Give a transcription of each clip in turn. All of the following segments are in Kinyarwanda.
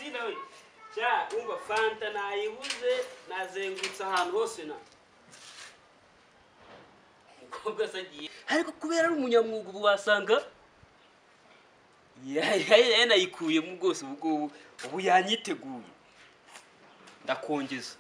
Christina we. Cha umva Fanta nayibuze nazengutse ahantu hose na. Umukobwa sagiye. Ariko kubera ari umunyamwuga ubu wasanga ya nayikuyemo rwose ubu ubu yanyiteguye. Ndakongeza.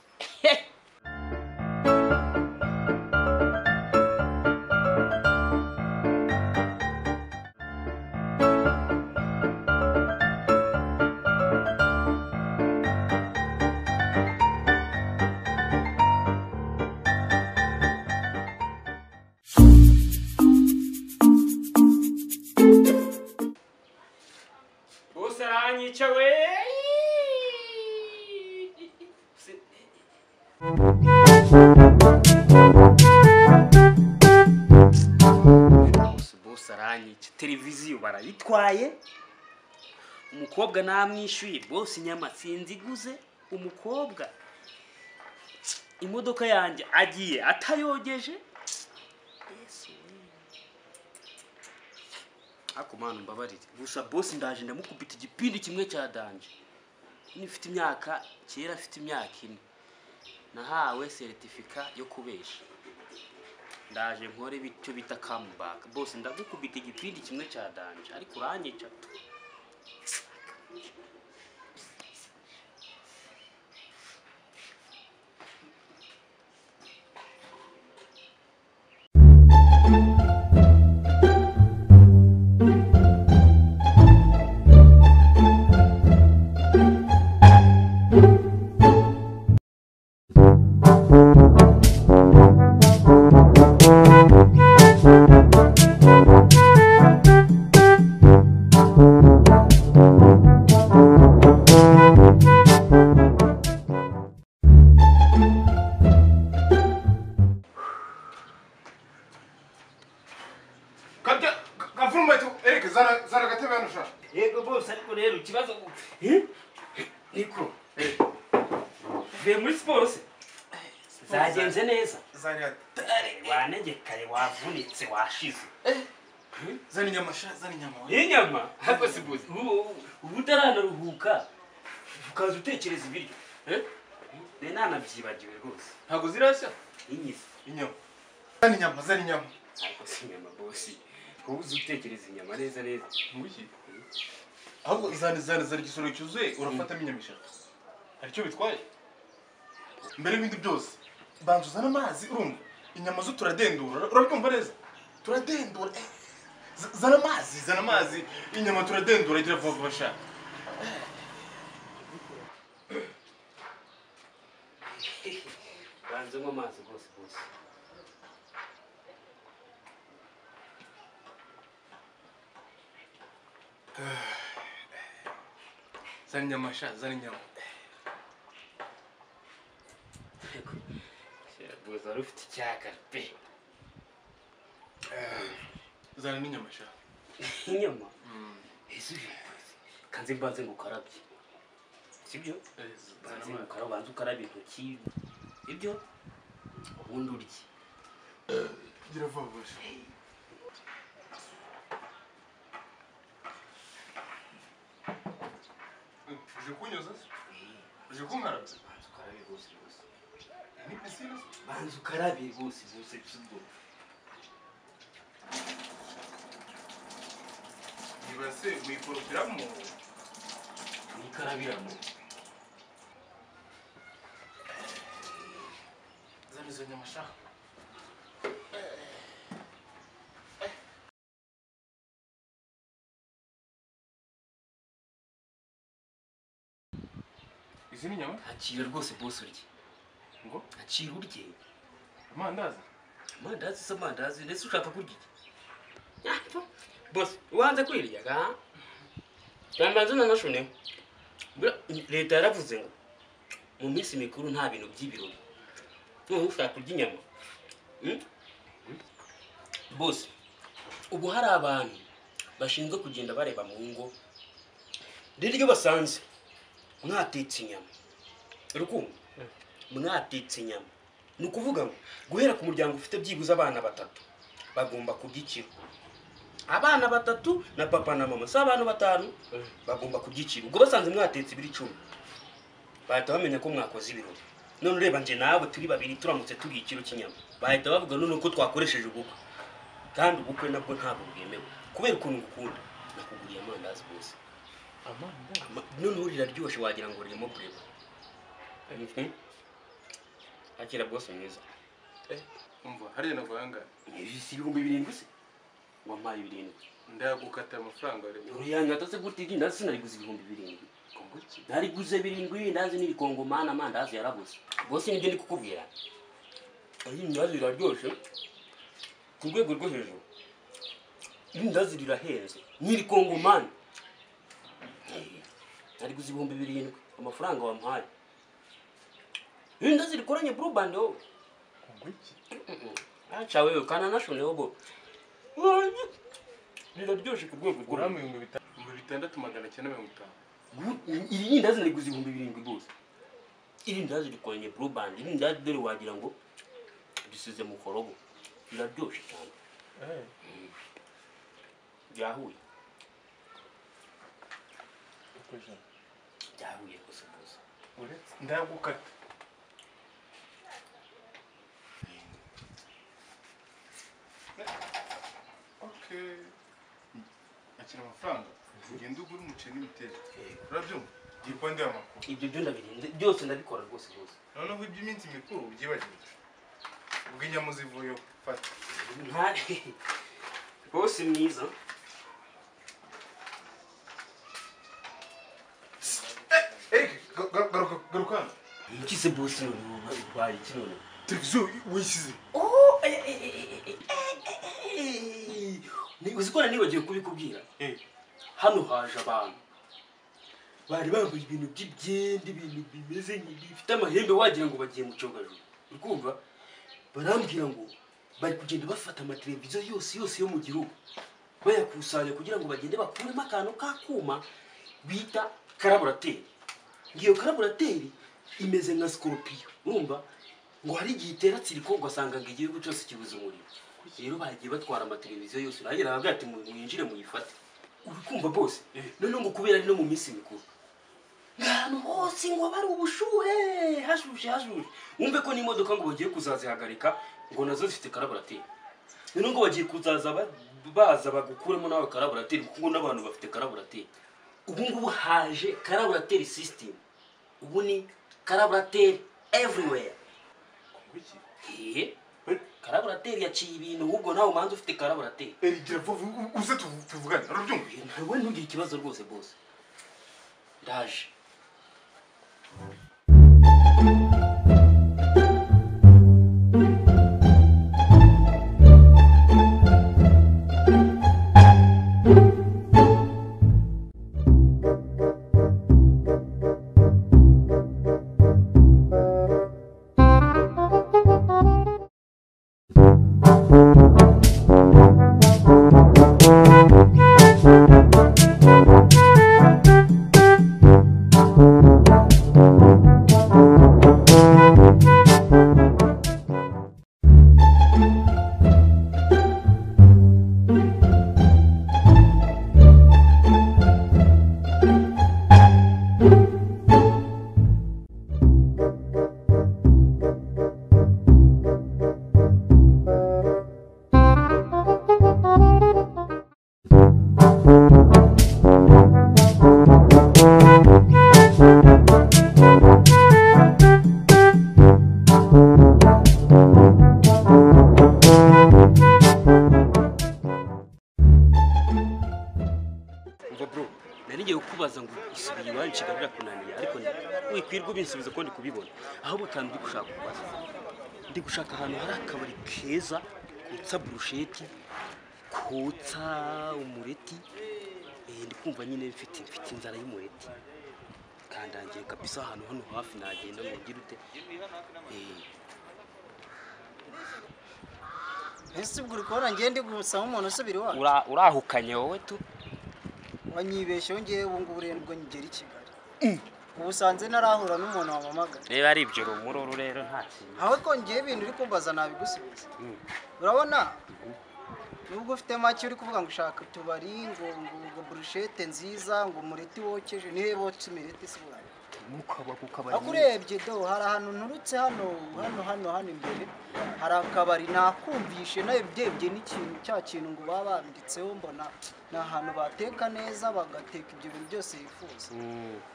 Televiziyo barayitwaye umukobwa namwishyuye bose inyama sinziguze umukobwa imodoka yanjye agiye atayogeje. Yesu ako mwana mbabarire gusa boss ndaje ndamukubita igipindi kimwe cya danje. Nifite imyaka kera afite imyaka 4 nahawe certificate yo kubesha. Ndaje nkore bityo bita comeback boss ndagukubita igipindi kimwe cya danje ariko uranyica tu. Yego boss ariko rero ikibazo niko ve muri siporo se zagenze neza wanegekaye wavunitse washize. Zana inyama sha, zana inyama. Inyama hako si boss ubu utaranaruhuka ukaza utekereza ibiryo. Ne nanabyibagiwe rwose. Ntago zirashya inyisi inyama. Zana inyama, zana inyama. Ariko si inyama boss. Ubu utekereza inyama neza neza. Nguki? Ahubwo zana zana zana igisoro cyuzuye urafatamo inyama eshatu. Hari icyo bitwaye? Mbere y'ibindi byose banza uzana amazi urumva inyama zo turadendura urabyumva neza turadendura. Zana amazi, zana amazi inyama turadendura igira vuba vuba sha. Banza unywe amazi rwose rwose. Zana inyama sha, zana inyama. Boss wari ufite icyaka pe. Zana n'inyama sha. Inyama? Ese kanze mbanze ngukarabye. Sibyo? Banze ngukarabe, banze ukarabe intoki. Ibyo? Ubundi urye. Gira vuba vuba sha. Uje kunyoza se? Uje kunkarabya? Banza ukarabe rwose rwose. Ni pisine se? Banza ukarabe rwose rwose sibwo. Niba se wikoroperamo? Wikarabiramo. Zana izo nyama sha. Izi ni inyama? Akira rwose boss urye. Ngo? Akira urye. Amandazi? Amandazi se amandazi ndetse ushaka kurya iki? Boss, ubanze kwirya ga? Bambanze nanashune. Leta yaravuze ngo mu minsi mikuru nta bintu by'ibirori. Noneho ushaka kurya inyama. Boss, ubu hari abantu bashinzwe kugenda bareba mu ngo. Rero iyo basanze mwatetse inyama. Urukundo mwatetse inyama. Ni ukuvuga ngo guhera ku muryango ufite byibuze abana batatu bagomba kurya ikiro. Abana batatu na papa na mama, si abantu batanu bagomba kurya ikiro. Ubwo basanze mwatetse ibiro 10 bahita bamenya ko mwakoze ibirori. None ureba nje nawe turi babiri turamutse turiye ikiro cy'inyama, bahita bavuga none ko twakoresheje ubukwe, kandi ubukwe nabwo ntabwo bwemewe. Kubera ukuntu ngukunda nakuguriye amandazi bose. Noneho riraryoshye wagira ngo ririmo kureba. Akira bwose mwiza. Umva hariya naguhanga si 7,000 se wampaye 7. Ndagukata amafaranga rero. Uruyanga se gute irindazi sinariguze 7,000. Nariguze 7 indazi n'irikongomana amandazi yarabuze. Bose nibyo ndi kukubwira. Irindazi riraryoshye ku rwego rwo hejuru. Irindazi rirahenze n'irikongomana. Nariguze 7,000 amafaranga wampaye. Irindazi rikoranye blue band wowe. Acha wewe kana nashone wobo. Riraryoshye ku rwego rwo hejuru. 6,950. Iri ndazi nariguze 7,000 rwose. Iri ndazi rikoranye blue band, iri ndazi dore wagira ngo risize mu korogo. Riraryoshye cyane. Byahuye. Byahuye rwose bose. Uretse ndagukata. Okay. Akira amafaranga. Ugenda ugura umuceri n'imiteja. Urabyumva? Ngiye kuba ndi amakuru. Ibyo byo ndabirinze byose ndabikora rwose rwose. Noneho iby'iminsi mikuru ubyibagirwe. Ubwo inyama zivuyeho fata. Bose mwiza. Eric, garuka hano. Nkize bose none ubaye iki none? Televiziyo wishyize. Oh, uzi ko nibagiwe kubikubwira. Hano haje abantu bari bambaye ibintu by'ibyende, ibintu bimeze nk'ibifite amahembe wagira ngo bagiye mu cyogajuru. Uri kumva? Barambwira ngo bari kugenda bafata amateleviziyo yose yose yo mu gihugu bayakusanya kugira ngo bagende bakuremo akantu k'akuma bita karaburateri. Ngiyo karaburateri imeze nka scorpion, urumva? Ngo hari igihe itera tsiriko ugasanga ngo igihugu cyose kibuze umuriro. Rero bagiye batwara amateleviziyo yose, nanjye nababwira ati mwinjire muyifate. Uri kumva bose? None ngo kubera ari no mu minsi mikuru, ahantu hose ngo bari ubushuhe, hashushe hashushe. Wumve ko n'imodoka ngo bagiye kuzazihagarika ngo nazo zifite karaburateri. None ngo bagiye kuzaza baza bagukuremo nawe karaburateri, kuko n'abantu bafite karaburateri. Ubu ngubu haje karaburateri system. Ubu ni karaburateri everywhere. Karaburateri yaciye ibintu, ahubwo nawe umanza ufite karaburateri. Erigira vuba uze tuvugane, urabyumva? Ntawe ntugire ikibazo rwose bose. Ndaje. Wikwirwa ubinsubiza ko ndi kubibona, ahubwo kandi ndi gushaka kubaza. Ndi gushaka ahantu hari akabari keza kotsa burusheti, kotsa umureti. Ndi kumva nyine mfite inzara y'umureti. Kandangiye kabisa ahantu hano hafi nagenda ngo ngire ute. Ese ubwo uri kubona ngiye ndi gusaba umuntu usubira iwacu? Urahukanye wowe tu. Wanyibesheho ngiye ubu ngubu rero nibwo ngera i Kigali. Ubu usanze narahura n'umuntu wampamagaye. Reba ari ibyo rumururu rero nta kintu. Aho ko ngiye ibintu uri kumbaza nabigusubiza. Urabona Nubwo ufite make uri kuvuga ngo ushaka utubari, ngo burushete nziza, ngo umureti wokeje, nihe botsa imireti se burayi? Mukaba ku kabari. Ariko urebye do, hari ahantu nturutse hano hano hano hano imbere hari akabari nakumvishe nawe byebye n'ikintu cya kintu ngo baba banditseho, mbona ni ahantu bateka neza, bagateka ibyo bintu byose yifuza.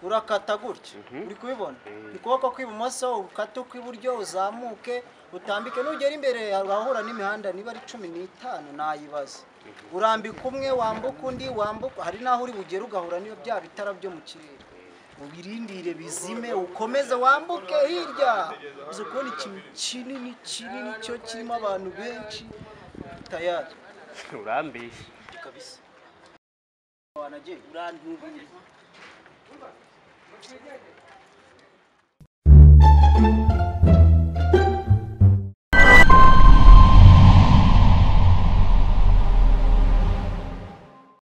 Urakata gutya, uri kubibona, ukuboko kw'ibumoso, ukate ukw'iburyo, uzamuke, utambike, nugera imbere urahura n'imihanda niba ari 15 nayibaza. Urambika umwe, wambuka undi, wambuka, hari n'aho uri bugere ugahura n'iyo bya bitara byo mu kirere, ubirindire bizime, ukomeze wambuke hirya, uza kubona ikintu kinini kinini cyo kirimo abantu benshi tayari. Urambeshya. Kabisa wanagiye. Urantuburiye.